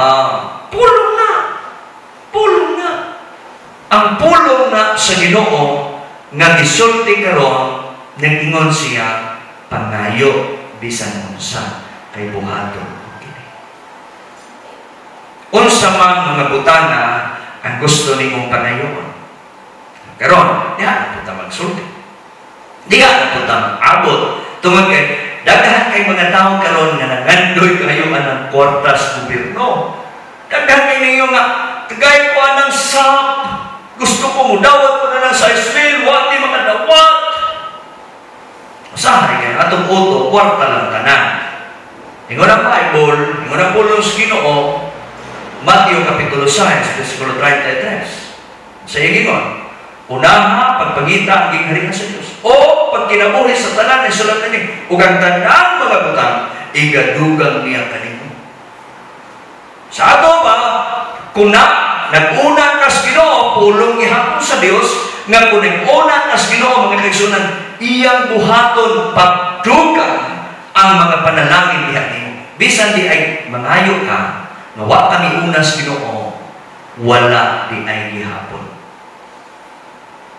Ah, pulong na. Pulong na. Ang pulong na sa Ginoo nga gisulti karon, nag-ingon siya, "Pangayo bisan unsa kay buhaton ko kini." Unsa man mga butana ang gusto nimong pangayoon. Karon, diha na punta magsulti. Diha na punta mag-abot. Tungod kay daghan kay mga tao karon nga nangandoy kayo anang kwarta sa gobyerno. Daghan kay ninyo nga tagay ko anang SAP. Gusto ko mudawat ko na lang sa Ismail, wa di makadawat. Usahay kay atong uto, kwarta lang tanan. Ingon ang Bible, ingon ang pulong sa Ginoo, Mateo Kapitulo 6, versikulo 33. Sa iyang ingon, "Unaha pagpangita ang gingharian sa Dios o pagkinabuhi sa tanan ni sulat ni ug ang tanang mga butang igadugang niya kanimo." Sa ato ba, kung na nag-una kas Ginoo, pulong gihapon sa Dios nga kung nag-una kas Ginoo, mga kaigsunan, iyang buhaton pagdugang ang mga panalangin diha nimo. Bisan di ay mangayo ka, nga wa kami una sa Ginoo, wala di ay gihapon.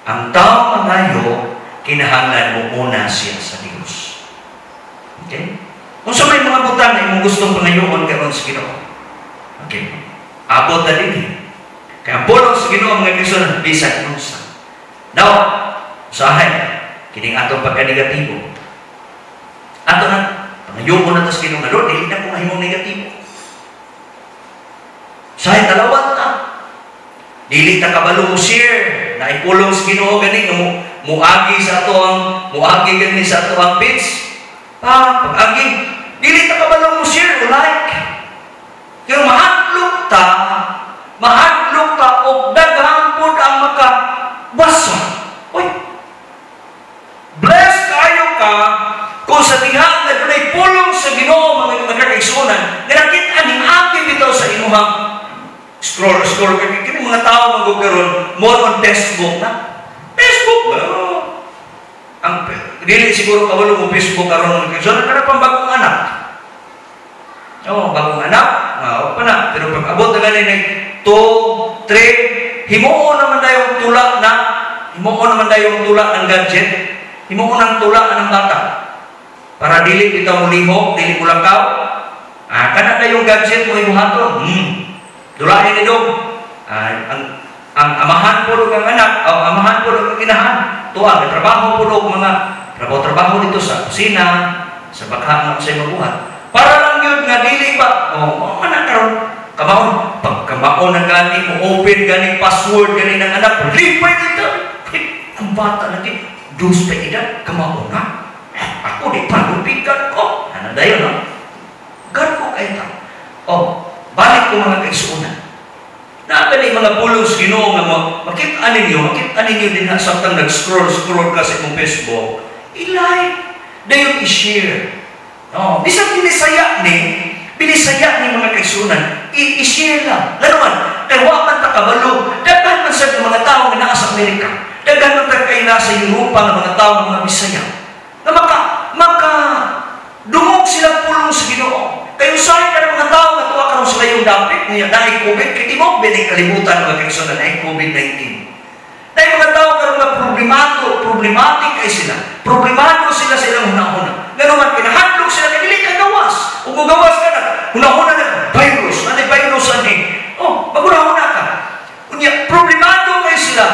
Ang tao mangayo, kinahanglan mo una siya sa Dios. Okay? Kung sa may mga butang na imong gustong pangayoon karon sa Ginoo. Okay. Abot na din eh. Kaya ang pulong sa Ginoo, mga kaigsunan, bisan unsa. Now, usahay, kining atong pagka-negatibo. Ato na, pangayoon na to sa Ginoo nga, "Lord, dili na ko mahimong negatibo." Usahay, talawat na. Dili ta kabalo mo share na ipulong sa Ginoo gani nga mo muagi sa ato ang muagi gani sa ato ang page. Pa pag-agi dili ta kabalo mo share o like. Pero mahadlok ta og daghan pud ang makabasa. Uy. Bless kayo ka kung sa diha nga dunay pulong sa Ginoo, mga kaigsuonan, nga nakita ni agi bitaw sa imuhang scroll scroll kay kini mga tao man karon more on Facebook na. Facebook ba? Ang dili siguro kabalo mo Facebook karon, mga kaigsuonan, kana pang bagong anak. Oh, bagong anak, ah, pa na. Pero pag abot na gani nag 2, 3, himuon naman dayong tula na, himuon naman dayong tula ng gadget, himuon ang tula ng bata. Para dili bitaw mo lihok, dili mo lakaw. Ah, kana dayong gadget mo ibuhaton. Dulahin ni dong. Ah, ang amahan po ang anak, o amahan po ang inahan. Tuwa, trabaho po mga trabaho-trabaho dito sa kusina, sa bakha nga sa mabuhat. Para lang yun nga dili ba, oh, oh anak karon kamaon, pag kamaon na gani mo open gani password gani ng anak, lipay dito. Ang bata lagi, 2 pa edad, kamaon na. Eh, ako di pa lupikan ko. Ano dayon, no? Garko kay ta. Oh, balik ko, mga kaigsuonan. Naa gani mga pulong sa Ginoo nga makita ninyo din ha, samtang nag-scroll scroll ka sa imong Facebook, i-like, dayon i-share. Oh, bisan binisaya ni, mga kaigsuonan, i-share lang. Ngano man, kay wa man ta kabalo, daghan man sa mga tao nga naa sa Amerika, daghan man ta kay nasa Europa nga mga tao nga mga Bisaya, nga maka maka dungog sila pulong sa Ginoo. Kay usahay ka ng mga tao nga tuwa karon sa layong dapit nga naay COVID, kay tibuok binig kalibutan, mga kaigsuonan, naay COVID-19. Naay mga tao karon nga problemado, problematic kay sila. Problemado sila sa ilang hunahuna. Ngano man, kinahadlok sila kay dili ka gawas. Ug kung gawas ka na, hunahuna na virus, ano virus ani? Oh, maghunahuna ka. Unya, problemado kay sila.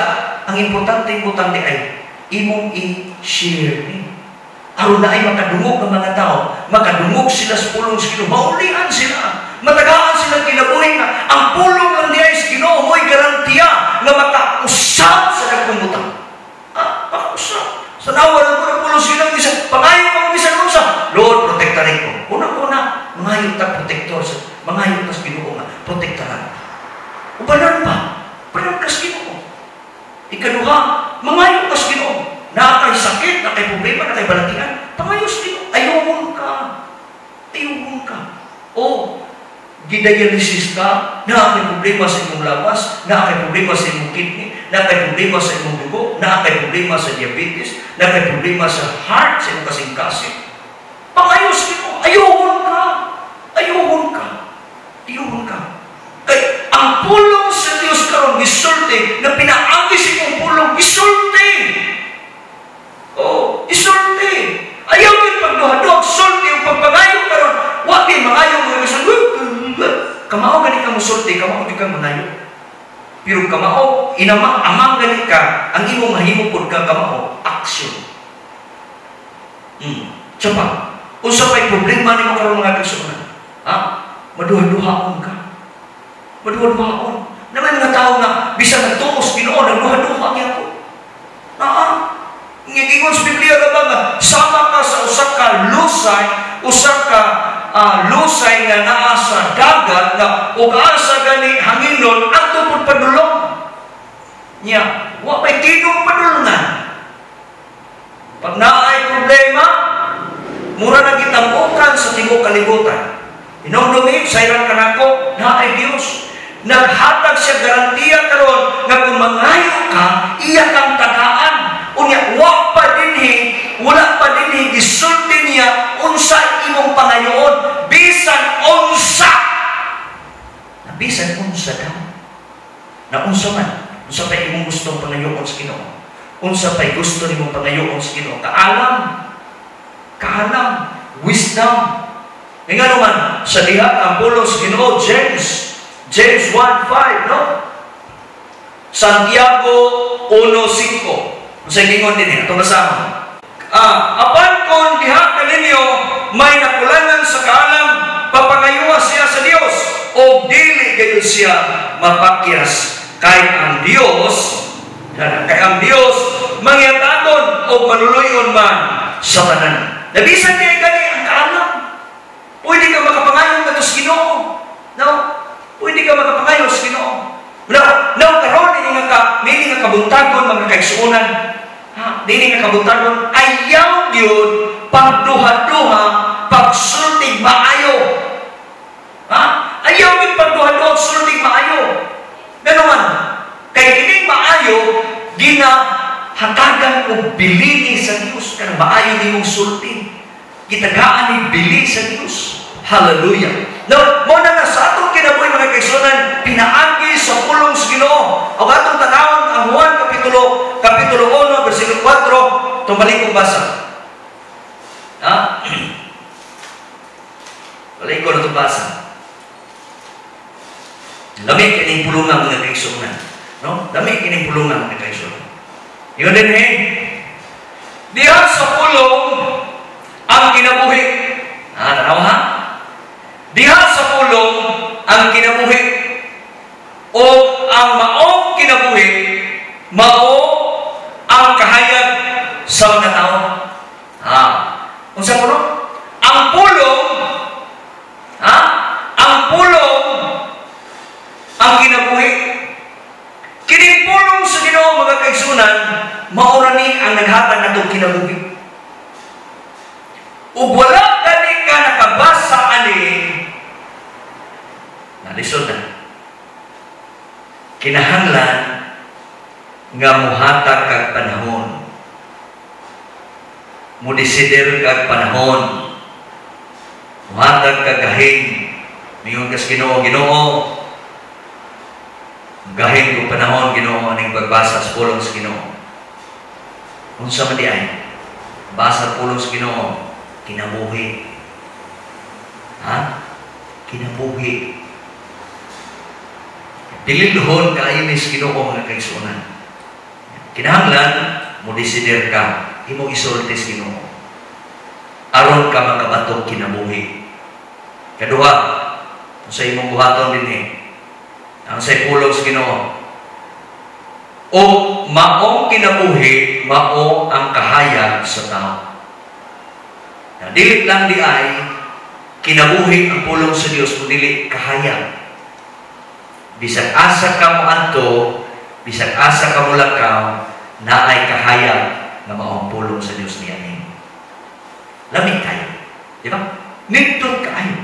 Ang importante butang di ay imong i-share ni. Aron na ay makadungog ang mga tao, makadungog sila sa pulong sa Ginoo, maulian sila, matagaan sila kinabuhi nga ang pulong lang di ay sa Ginoo mo'y garantiya nga makausab sa dagkong butang. Ah, makausab. Sa nawa lang ko ng pulong sa Ginoo, bisan pangayo ka bisan unsa, "Lord, protektarin ko." Una-una, mangayo ta protektor sa mangayo ta sa Ginoo nga protektaran. Ubanan pa, ubanan ka sa Ginoo. Ikaduha, mangayo ka sa Ginoo. Naa kay sakit, naa kay problema, naa kay balatian, pangayo sa Ginoo. Ayuhon ka. Ayuhon ka. O, gidialysis ka, naa kay problema sa imong lawas, naa kay problema sa imong kidney, naa kay problema sa imong dugo, naa kay problema sa diabetes, naa kay problema sa heart, sa imong kasing-kasing. Pangayo sa Ginoo, ayuhon ka. Ayuhon ka. Ayuhon ka. isulti na pinaagi sa imong pulong, isulti. Oh, isulti. Ayaw yung pagduha-duha, sulti yung pagpangayo karon. Wa di mangayo mo bisan. Kamao gani ka musulti, kamao di ka mangayo. Pero kamao, inama, amang gani ka, ang imong mahimo pud ka kamao, action. Tsapa, unsa pa'y problema nimo karon, mga kaigsuonan? Ha? Maduha-duhaon ka. Maduha-duhaon. Na may mga tao nga bisan nagtuos Ginoo, nagduha-duha gyapon. Ah, ngigingon sa Biblia ka ba nga sama ka sa usa ka lusay, usa ka lusay nga naa sa dagat nga ug asa gani hanginon adto pud padulong. Nya, wa may tinong padulungan. Pag naay problema, mura na gitamukan sa tibuok kalibutan. Hinumdumi, sayran kanako, naay Dios. Naghatag siya garantiya karon nga kung mangayo ka, iya kang tagaan. Unya, wa pa dinhi, wala pa dinhi gisulti niya unsa imong pangayoon, bisan unsa. Na bisan unsa daw. Na unsa man, unsa pa imong gustong pangayoon sa Ginoo? Unsa pa'y gusto nimong pangayoon sa Ginoo? Kaalam. Kaalam, wisdom. Nga naman, sa diha ang pulong sa Ginoo, James 1:5, no? Santiago 1:5. Sa gingon din atong kasama. Apan kung diha kaninyo may nakulangan sa kaalam, papangayuwa siya sa Dios o dili gayud siya mapakyas kay ang Dios mangyatagon o maluluyon man sa tanan. Nabisan kay gani ang kaalam. Pwede ka makapangayo ngadto sa Ginoo. No? Pwede ka makapangayo sa Ginoo. Now karon ini nga kabuntagon, mga kaigsuonan. Ha, dini nga kabuntagon, ayaw gyud pagduha-duha pagsultig maayo. Ha? Ayaw gyud pagduha-duha sultig maayo. Ngano man, kay kining maayo ginahatagan og bilini sa Dios, kanang maayo nimong sulti. Gitagaan ni bili sa Dios. Hallelujah. Now, mo na nga sa atong kinabuhi, mga kaigsuonan, pinaagi sa pulong sa Ginoo. Og atong tanawon ang Juan kapitulo 1 bersikulo 4, tumbalik kong basa. Ha? Balik ko na itong basa. Lami kining pulungan, mga kaigsuonan. No? Lami kining pulungan, mga kaigsuonan. Yun din eh. Diha sa pulong ang kinabuhi. Ah, tanaw ha? Diha sa pulong ang kinabuhi. O ang maong kinabuhi, mao ang kahayag sa mga tao. Ha? Unsa po, no? Ang pulong, ha? Ang pulong ang kinabuhi. Kining pulong sa Ginoo, mga kaigsuonan, mao ra ni ang naghatag natong kinabuhi. Ug wala gani ka nakabasa ani, nalisod na. Kinahanglan nga muhatag kag panahon. Mudesider kag panahon. Muhatag kag gahin. Mingon kas Ginoo, "Ginoo, gahin ko panahon, Ginoo, aning pagbasa sa pulong sa Ginoo." Unsa man di ay? Basa pulong sa Ginoo, kinabuhi. Ha? Kinabuhi. Dililhon kaayo ni sa Ginoo, mga kaigsuonan. Kinahanglan mo desider ka, imong isulti sa Ginoo, aron ka makabatong kinabuhi. Kaduha, sa imong buhaton dinhi, ang sa pulong sa Ginoo. O maong kinabuhi, mao ang kahayag sa tao. Na dili lang di ay kinabuhi ang pulong sa Dios, kun dili kahayag. Bisag asa ka mo anto, bisag asa ka mo lakaw, naay kahayag nga mao ang pulong sa Dios niya nimo. Lami kayo. Di ba? Nindot kaayo.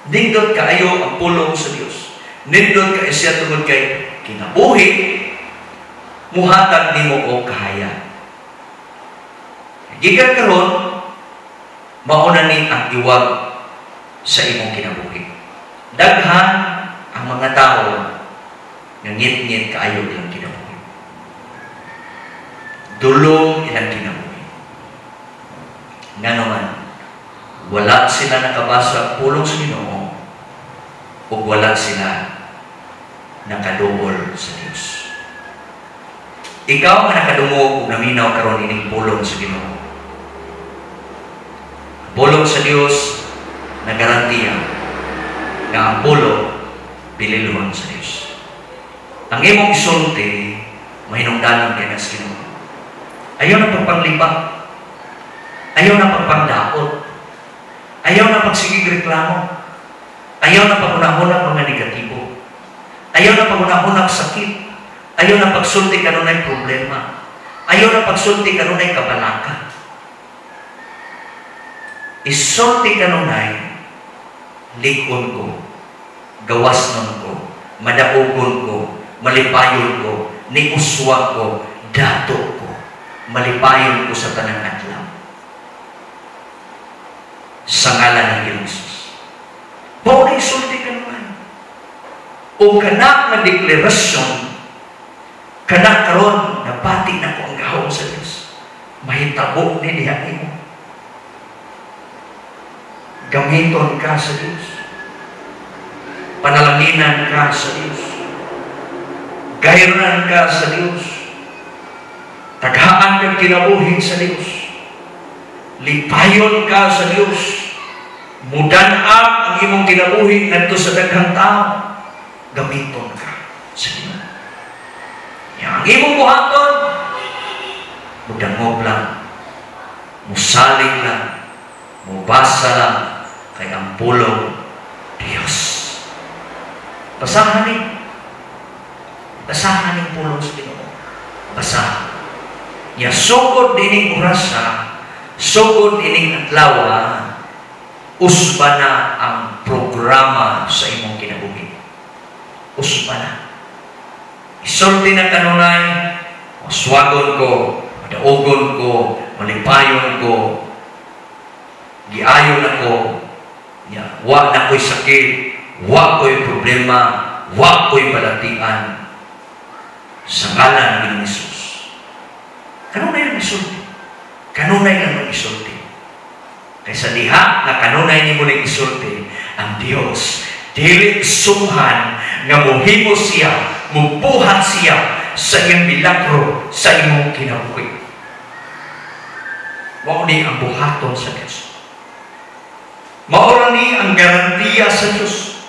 Nindot kaayo ang pulong sa Dios. Nindot kaayo siya tungod kay kinabuhi, muhatag nimo og kahayag. Gikan karon, mao na ni ang iwag sa imong kinabuhi. Daghan ang mga tao nga ngit-ngit kaayo ilang kinabuhi. Dulong ilang kinabuhi. Nga naman, wala sila nakabasa pulong sa Ginoo ug wala sila nakaduol sa Dios. Ikaw nga nakadungog ug naminaw karon ining pulong sa Ginoo. Pulong sa Dios nagarantiya nga ang pulong bililhon sa Dios. Ang imong isulti mahinungdanon kay sa Ginoo. Ayaw na pagpangliba. Ayaw na pagpangdaot. Ayaw na pagsigig reklamo. Ayaw na paghunahuna mga negatibo. Ayaw na paghunahuna sakit. Ayaw na pagsulti kanunay problema. Ayaw na pagsulti kanunay kabalaka. Isulti kanunay, lig-on ko, gawasnon ko, madaugon ko, malipayon ko, niuswa ko, dato ko, malipayon ko sa tanang adlaw. Sa ngalan ng Ginoong Hesus. Mao na isulti kanunay. O kana nga deklarasyon, kana karon nabati na ko ang gahom sa Dios. Mahitabo ni diha nimo. Gamiton ka sa Dios. Panalanginan ka sa Dios. Gayran ka sa Dios. Taghaan kang kinabuhi sa Dios. Lipayon ka sa Dios. Mudan-ang ang imong kinabuhi ngadto sa daghang tao. Gamiton ka sa Dios. Ang imong buhaton, mudangog lang, musalig lang, mubasa lang, kay ang pulong Diyos. Basahan ni. Basahan ning pulong sa Ginoo. Basahan. Ya sugod dining orasa, sugod dining adlaw, usba na ang programa sa imong kinabuhi. Usba na. Isulti na kanunay, maswagon ko, madaugon ko, malipayon ko, giayon ako, ya, wa na ko'y sakit, wa ko'y problema, wa ko'y balatian sa ngalan ng Ginoong Hesus. Kanunay lang isulti. Kanunay lang isulti. Kaysa diha nga kanunay nimo ning isulti, ang Dios dili sunghan nga mohimo siya, mubuhat siya sa iyang milagro sa imong kinabuhi. Mao ni ang buhaton sa Dios. Mao ni ang garantiya sa Dios.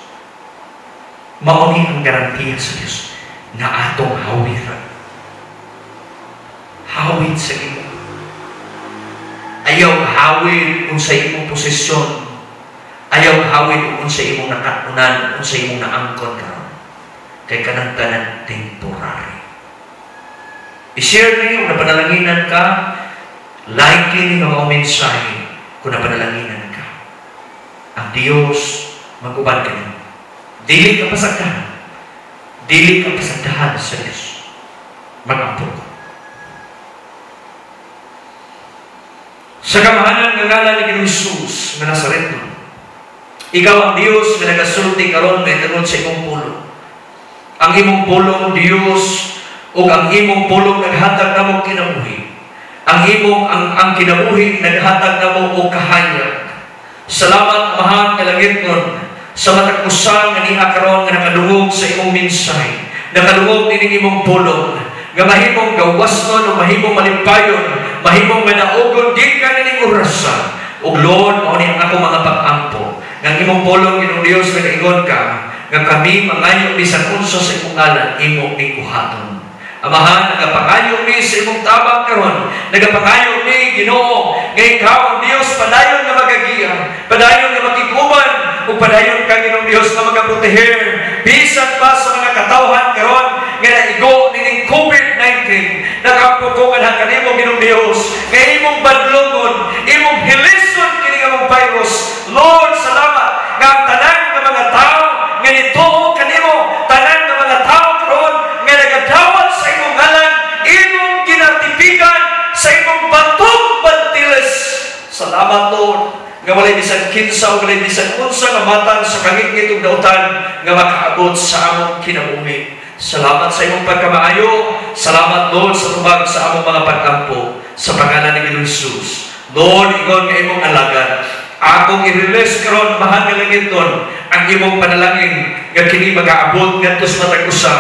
Mao ni ang garantiya sa Dios na atong hawiran. Hawid sa Ginoo. Ayaw hawid kung sa imong posisyon. Ayaw hawid kung sa imong nakatunan, kung sa imong naangkon karon. Kay kanang tanan temporary. I-share niyo kung napanalanginan ka, like ni nga mga mensahe kung napanalanginan ka. Ang Dios mag-uban ka niyo. Dili ka pasagdahan. Dili ka pasagdahan sa Dios. Mag-ampo ko. Sa kamahalan nga ngalan ni Ginoong Hesus nga Nazaretno, ikaw ang Dios nga nagasulti karon mahitungod sa imong pulong. Ang imong pulong Dios ug ang imong pulong naghatag namo kinabuhi. Ang imong ang kinabuhi naghatag namo og kahayag. Salamat, Amahan nga langitnon, sa matag usa nga niha karon nga nakadungog sa imong mensahe, nakadungog nining imong pulong, nga mahimong gawasnon o mahimong malipayon, mahimong madaogon gikan nining orasa. Ug Lord, mao ni ang akong mga pag-ampo nga ang imong pulong, Ginoong Dios, nagaingon ka nga kami mangayo bisan unsa sa imong ngalan, imo ning buhaton. Amahan, nagapangayo mi sa imong tabang karon, nagapangayo mi, Ginoo, nga ikaw ang Dios padayon nga magagiya, padayon nga makig-uban, ug padayon ka, Ginoong Dios, nga magaproteher bisan pa sa mga katawhan karon nga naigo nining COVID-19. Nagaampo ko nganha kanimo, Ginoong Dios, nga imong badlongon, imong hilison kini nga mong virus. Lord, salamat nga ang tanan nga mga tawo nga nituo kanimo, tanan nga mga tawo karon nga nagadawat sa imong ngalan, imong ginatipikan sa imong batong bantiles. Salamat, Lord, nga walay bisan kinsa o walay bisan unsa nga matang sa kangitngit ug dautan nga makaabot sa among kinabuhi. Salamat sa imong pagkamaayo. Salamat, Lord, sa tubag sa among mga pag-ampo sa pangalan ni Ginoong Jesus. Lord, ingon nga imong alagad, akong i-release karon, Amahan nga langiton, ang imong panalangin nga kini magaabot ngadto sa matag usa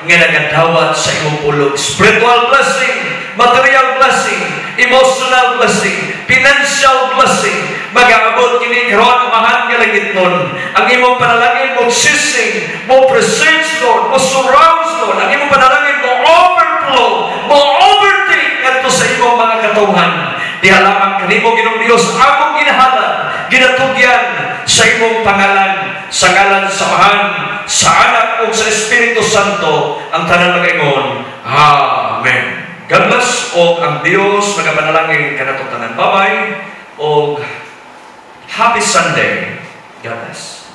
nga nagadawat sa imong pulong. Spiritual blessing, material blessing, emotional blessing, financial blessing, magaabot kini karon, Amahan nga langiton. Ang imong panalangin mo sising, mo precedes, Lord, mo surrounds, Lord. Ang imong panalangin mo overflow, mo overtake ngadto sa imong mga katawhan. Diha lamang kanimo, Ginoong Dios, among ginahalad, ginatugyan sa imong pangalan, sa ngalan sa Amahan, sa Anak ug sa Espiritu Santo, ang tanan magaingon, Amen. God bless og ang Dios magapanalangin kanatong tanan. Bye-bye og happy Sunday. God bless.